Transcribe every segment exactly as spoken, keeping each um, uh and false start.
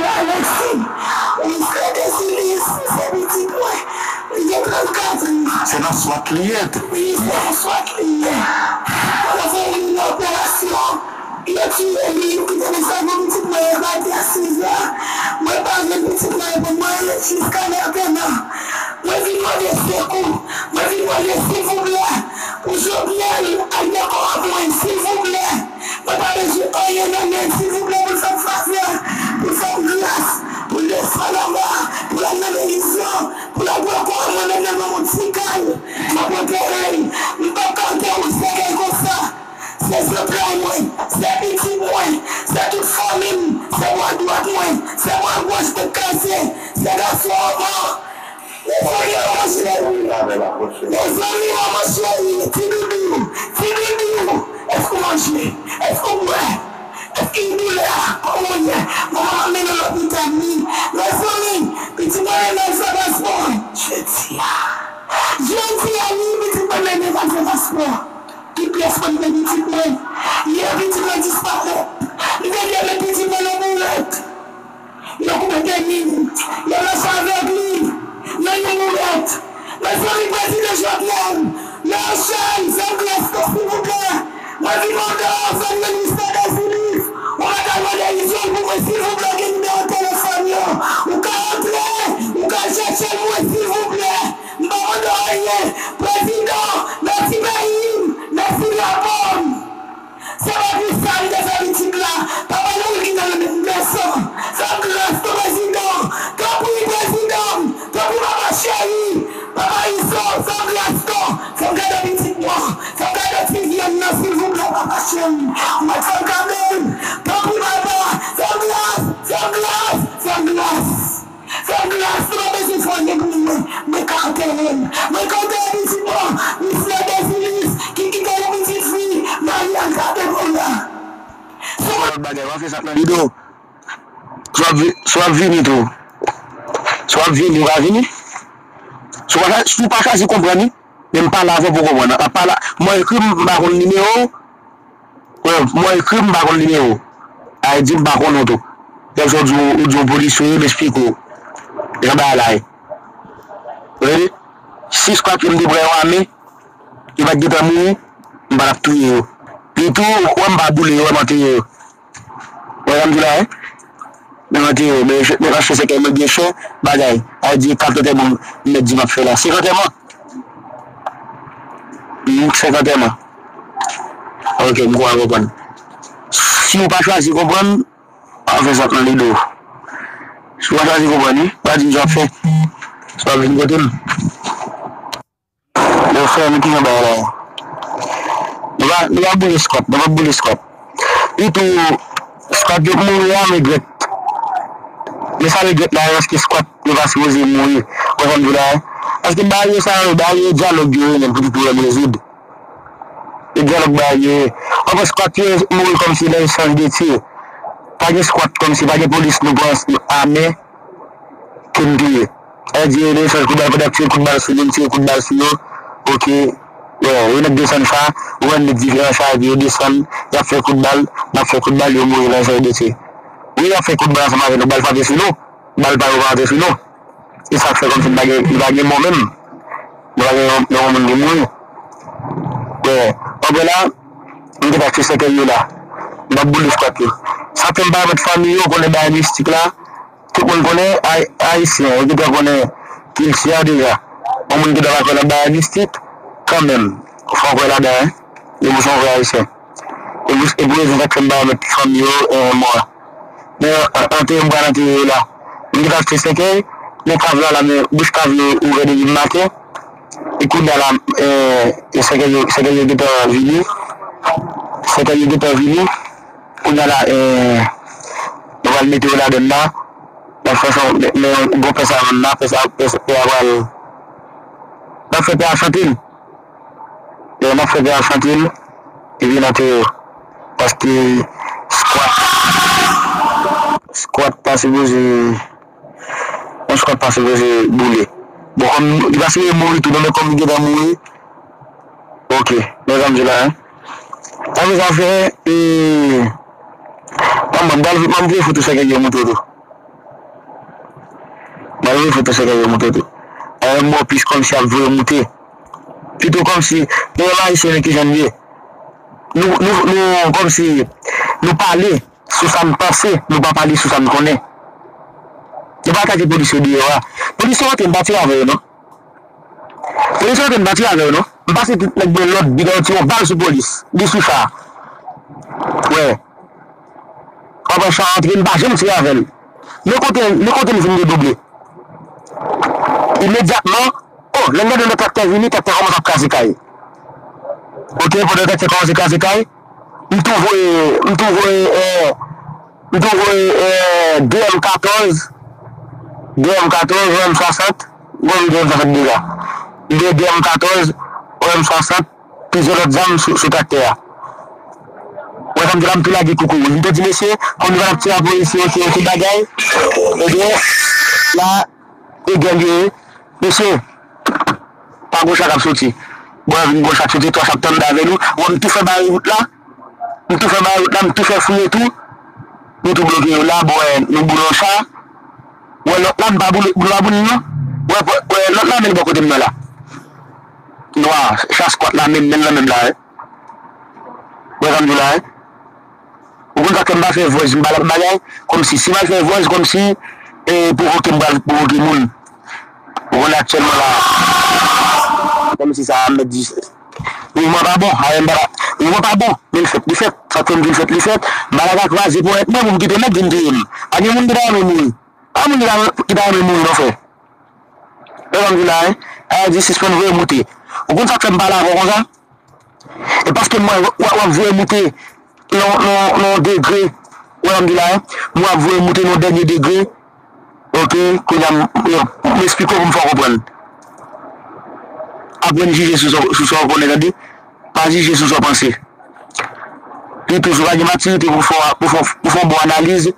Alexis, Wisler Desilis, se pitit mwen. Li gen trannkat an. Se nan swat li ye. Wi, se nan swat li ye. Mwen fè li nan operasyon. Yo tiye li, m kite mesaj pou pitit mwen eklate a sizè. Mwen pa jwenn pitit mwen pou mwen jiska mentnan. Mwen vin mande sekou. Mwen vin mande silvouplè pou Jovenel al nan kò mwen, silvouplè. Mwen pa bezwen anyen nan men l, silvouplè, pou l fè m favè, pou l fè m gras, pou l desann anba, pou l al nan Belizyon, pou l al pran kò mwen, mete l nan yon ti kay, m ap antere l. M p ap ka antere yon sèkèy konsa. Se zantray mwen, se pitit mwen, se tout fanmi m, se bwa dwat mwen, se bwa gòch tèt kase, se gason anvan. Mezanmi, manman cheri. Mezanmi, manman cheri. Ti doudou, ti doudou. Èske w manje? Èske w bwè? Èske gen doulè a? Kòman w ye? Manman m ap mennen l lopital wi. Mezanmi, pitit mwen mennen l fè paspò. Jodi a. Jodi a wi, pitit mwen mennen l al fè paspò. Ki pyès mwen mete pitit mwen? Yè pitit mwen disparèt. M te di men pitit mwen nan bourèt. Yo koupe teni l. Yo mache avèg li nan yon bourèt. Mezanmi, prezidan Jovenel, Leochèn, fè m gras non, silvouplè. Mwen vin mande w, fè m jwenn Wisler Desilis. Ou pa ka mande Izold pou mwen, silvouplè, gen nimewo telefòn yo. Ou ka antre, ou ka chèche l mwen, silvouplè. M pa mande w anyen. Prezidan, mèsi peyi m, mèsi drapo m. Se pa pou sa m te fè pitit la. Papa nou ki nan men m, mèsi. Fè m gras non, prezidan. Tanpri, prezidan m. Tanpri, papa cheri. Papa Izo, fè m gras non. Fè m gade pitit mwen. Fè m gade ti vyann nan, silvouplè, papa cheri. Ou mèt fè m gade l. Tanpri, papa. Fè m gras, fè m gras, fè m gras. Fè m gras, nou pa bezwen fè anyen pou mwen. Mwen ka antere l. Mwen ka antere pitit mwen, Wisler Desilis, ki kite yon pitit fi, Mariel Caderola. Sou lòt bagay, w ap fè sa nan lido. Si w ap vi-, si w ap vini tou. Si w ap vini, w ka vini. Si w pa, si w pa chwazi konprann li, men m pale avè w pou w konprann. M ap pale, mwen ekri, m pa konn nimewo w. Mwen ekri, m pa konn nimewo w. A di m pa konnen w tou. Lè sa w di w, ou di yon polisye, m esplike w jan bagay la ye. Ou tande? Si skwat yo m te pran yo ame, yo pa t gentan mouri, m pa t ap touye yo. Epi tou, ou wè m pa boule yo, wè m antere yo. Ou wè sa m di la, wi? M antere yo, men, men paske se ke mwen gen chen, bagay. A di, kat antèman m mèt di m ap fè la. Senk antèman. Hmm, senk antèman. Ok, m kwè w konprann. Si w pa chwazi konprann, w ap fè sa nan lido w. Si w pa chwazi konprann, wi, pa di m sa w ap fè. Si w ap vin kote m. Yo fè nou kijan bagay la ye. Nou pa, nou pa boule skwat, nou pa boule skwat. Epi tou, skwat yo mouri a, men grèt. Men sa men grèt la, èske skwat yo pa sipoze mouri? Ou konprann sa m di w la? Paske bagay yo sa yo, bagay yo dyalòg yo ye menm pou tout pwoblèm rezoud. E dyalòg bagay yo ye. Ou konprann skwat yo mouri kòmsi nan echanj de tir. Pa gen skwat kòmsi, pa gen polis nou pran ame. Ke m touye. Sa vle di yo desann kout bal, pandan ap tire kout bal sou yo, m tire kout bal sou yo. Ok. Yo, yo nèk desann cha, ou wè m met dife nan cha, epi yo desann, y ap fè kout bal, n ap fè kout bal, yo mouri nan sa yo de tire. Wi, y ap fè kout bal ansanm avè nou, bal frape sou nou, bal pa yo pa antre sou nou. E sa k fè kòmsi m pa gen, m pa gen mò menm. M pa gen yon, yon moun ki mouri. Yo, w ap wè la, m te achte sèkèy yo la. M ap boule skwat yo. Sa fè m pa remèt fanmi yo konnen bagay mistik la. Tout moun konnen ay-, ayisyen, yo gentan konnen kilti a deja. Yon moun gentan pa kwè nan bagay mistik, kanmenm, fò w kwè ladan, wi. Depi w se yon vrè ayisyen. E pou, e pou rezon sa k fè m pa remèt fanmi yo, e, mò a. Men, an, antere m pral antere yo la. M gentan achte sèkèy, men kav la la, men bouch kav yo ouvè depi maten. E kounye a la, e, e sèkèy yo, sèkèy yo gentan vini. Sèkèy yo gentan vini. Kounye a la, eh, nou pral mete yo ladann la. N ap fè sa, men, men yon gwo pè sa vann la, pè sa, pè sa, pè a pral. N ap fè pè a chante l. Eh, n ap fè pè a chante l. Epi n antere yo. Paske skwat, skwat pa sipoze, yon skwat pa sipoze boule. Bon, kòm li pa sipoze mouri tou, non, men kòm li gentan mouri, Ok, men sa m di la, hein. Sa vle sa fè, e, m ap, m ap voye foto sèkèy yo montre w tou. Al voye foto sèkèy yo moute tou. Al voye plis kòmsi ap voye moute. Pito kòmsi, nou menm Ayisyen, men kijan nou ye. Nou, nou, nou, kòmsi, nou pale sou sa n panse, nou pa pale sou sa n konnen. Nou pa atake polis yo deyò a. Polis yo antre, m pa tire avè yo, non. Polis yo antre, m pa tire avè yo, non. M pase tout nèg gen lòd, bidon yo tire yon bal sou polis. Li sou cha. Wè. W ap wè cha antre, m pa janm tire avè l. Men kote, men kote m fin redouble. Imedyatman, o, lè m gade lè traktè vini, traktè kòmanse ap kraze kay. Oke, pandan traktè kòmanse kraze kay, m tou voye, m tou voye, eh, m tou voye, eh, de M katòz, de M katòz, yon M swasant, bon, m gen M swasant deja. M gen de M katòz, yon M swasant, plizyè lòt zam sou, sou traktè a. Wè, sa m di la, m tou lage koukouwouj. M tou di mesye, kòm nou pa t ap tire a polis yo, ki, ki bagay, ebyen, la, e gèl yo ye. Mesye, pa gwo cha k ap soti. Bon, vin gwo cha k soti, twa cha k tann avè nou. Wè, m tou fè bare wout la. M tou fè bare wout la, m tou fè fouye tou. Nou tou bloke yo la, bon, wè, nou boule yon cha. Wè, lòt la, m pa boule, nou pa boule, non. Wè, wè, wè, lòt la, men l bò kote m nan la. Nwa, cha skwat la, men, men l nan men m la, wi. Wè sa m di w la, wi. Ou konn sa k fè m pa fè voice, m pa l ap bagay, kòmsi, si m al fè voice, kòmsi, e, pwovoke m pral pwovoke moun. Ou konn aktyèlman la, kòmsi sa a mèt di, mouvman pa bon, a, m pa la, mouvman pa bon, men l fèt, li fèt, sa k fè m di l fèt, li fèt, bagay la kraze pou èt mwen, pou m kite nèg vin touye m. Pa gen moun ki ta renmen mouri. Pa moun ki ta, ki ta renmen mouri, non, frè. Wè sa m di la, wi. A di sispann voye moute. Ou konn sa k fè m pale avè w konsa? E paske m wè w, w, w ap voye moute nan, nan, nan degre. Wè sa m di la, wi. M wè w ap voye moute nan dènye degre. Oke, kounye a m, m, m esplike w pou m fè w konprann. Aprann jije sou sa, sou sa w konnen, tande. Pa jije sou sa w panse. Li toujou pa gen matirite pou fè, pou fè, pou fè yon bon analiz.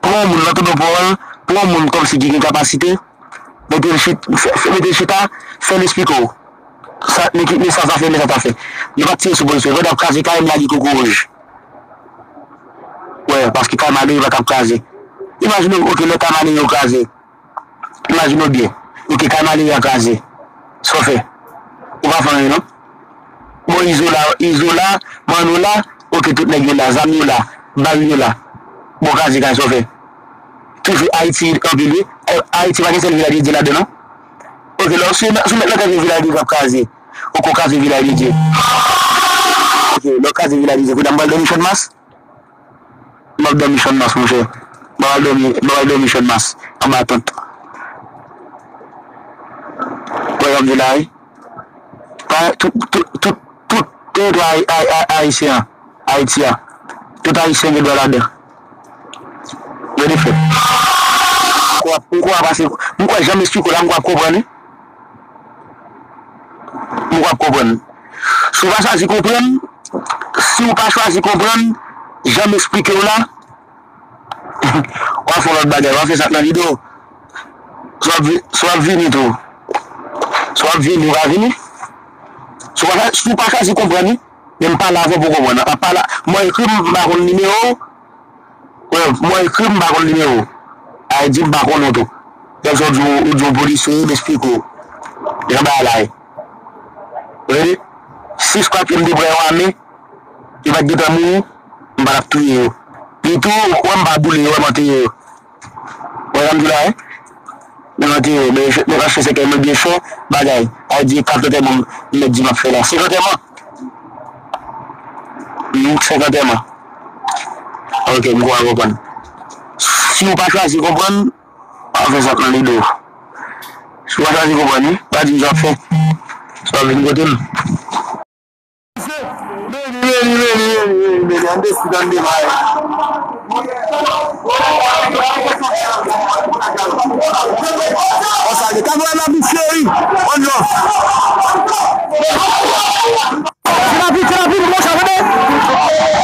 Pran yon moun nan tande yon pawòl, pran yon moun kòmsi ki gen kapasite, mete l chit-, fè, fè, mete l chita, fè l esplike w. Sa, men ki, men sa sa fè, men sa sa fè. Yo pa t tire sou polis yo. Yo t ap kraze kay, m lage koukouwouj. Wè, paske kay malere pa t ap kraze. Imajine w, oke, lè kay malere yo kraze. Imajine w byen. Oke, kay malere a kraze. Sa w fè? Ou pa fè anyen, non? Bon, Izo la, Izo la, Manno la, oke, tout nèg yo la, zam yo la, bal yo la. Bon, kraze kay, sa w fè? Toujou Ayiti anpil, wi. Eh, Ayiti pa gen sèl Vilaj de Dye ladan, non? Oke, lè w sou, sou mèt nan kraze Vilaj de Dye k ap kraze. Oke, w kraze Vilaj de Dye. Oke, lè w kraze Vilaj de Dye, kounye a m pral dòmi Channmas. M ap dòmi Channmas, monchè. M ap dòmi, m ap dòmi Channmas, anba tant. Wè sa m di la, wi. Pa, tout, tout, tout, tout teritwa ay-, ay-, ay-, ayisyen an, Ayiti a, tout ayisyen gen dwa ladan. Gade fèt. M kwè, m kwè pase, m kwè jan m esplike w la, m kwè w ap konprann, wi. M kwè w ap konprann. Si w pa chwazi konprann, si w pa chwazi konprann, jan m esplike w la, w a fè yon lòt bagay, w a fè sa k nan lide w. Si w ap vi-, si w ap vini tou. Si w ap vini, w ka vini. Si w pa, si w pa chwazi konprann, wi. Men m pale avè w pou w konprann. M ap pale, mwen ekri m, m pa konn nimewo w. Wè, mwen ekri m, m pa konn nimewo w. A di m pa konnen w tou. Lè sa w di w, ou di yon polisye, m esplike w. Jan bagay la ye. Ready? Si skwat yo m te pran yo ame, yo pa t gentan mouri, m pa t ap touye yo. Li tou, wè m pa boule yo, wè m antere yo. Wè sa m di la, wi? Men antere yo, men, men paske se ke mwen byen fè, bagay. A di, kat antèman m mèt di m ap fè la. Senk antèman. Hmm, senk antèman. Ok, m kwè w konprann. Si w pa chwazi konprann, w ap fè sa k nan lide w. Si w pa chwazi konprann, wi, pa di m sa w ap fè. Sa w ap vin kote m. Veni, veni, veni, veni, veni, veni, ann desann, ann desann. Konsa, li ka vwè la, mi cheri. One love. Ti lapli, ti lapli, bon sa, tande.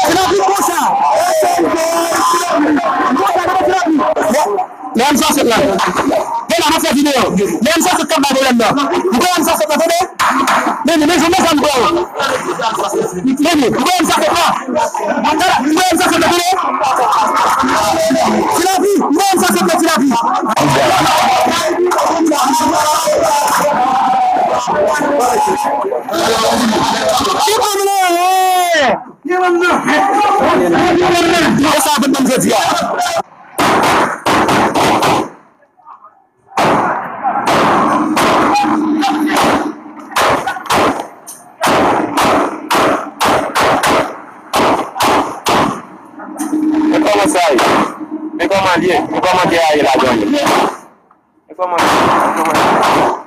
Ti lapli, bon sa. Bon sa, tande, ti lapli. Bon. Men M swasant lan. Vin la, m ap fè videyo. Men M swasant k ap bay pwoblèm nan. M kwè M swasant lan, tande. Men, men, men, men sa m kwè yo. Men, men, m kwè M swasant lan. Tande, m kwè M swasant lan, tande. Ti lapli, m kwè M swasant lan, ti lapli. Kisa w vin ban m jodi a? Men kòman sa ye? Men kòman l ye? Men kòman gè a ye ladan li? Men kòman l ye? Men kòman l ye?